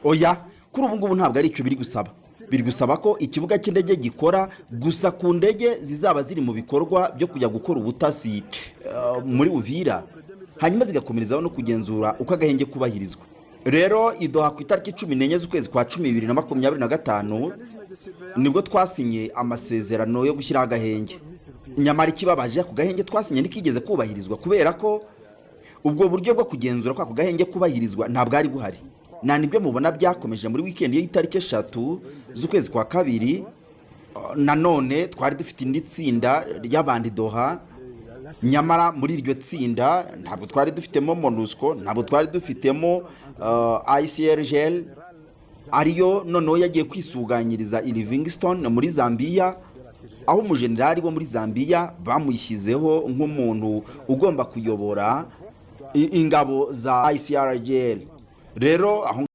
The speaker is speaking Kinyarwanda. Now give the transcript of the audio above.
Oya, kuri ubu ngubu ntabwo ari icyo biri gusaba. Biri gusaba ko ikibuga cy'indege gikora gusa ku ndege zizaba ziri mu bikorwa byo kujya gukora ubutasi muri Uvira, hanyuma zigakomerezaho no kugenzura uko agahenge kubahirizwa. Rero i Doha ku itariki 14 z'ukwezi kwa 10 2025 nibwo twasinye amasezerano yo gushyiraho agahenge. Nyamara ikibabaje, ako gahenge twasinye ntikigeze kubahirizwa, kubera ko ubwo buryo bwo kugenzura ko ako gahenge kubahirizwa ntabwo ari buhari. Nta nibyo mubona byakomeje muri wikendi y'itariki 3 z'ukwezi kwa kabiri. Nanone twari dufite indi tsinda ry'abandi Doha, nyamara muri iryo tsinda ntabwo twari dufitemo MONUSCO, ntabwo twari dufitemo ICRGL, ariyo noneho yagiye kwisuganyiriza i Livingstone muri Zambia, aho umujenerali wo muri Zambia bamushyizeho nk'umuntu ugomba kuyobora ingabo za ICRGL. Rero aho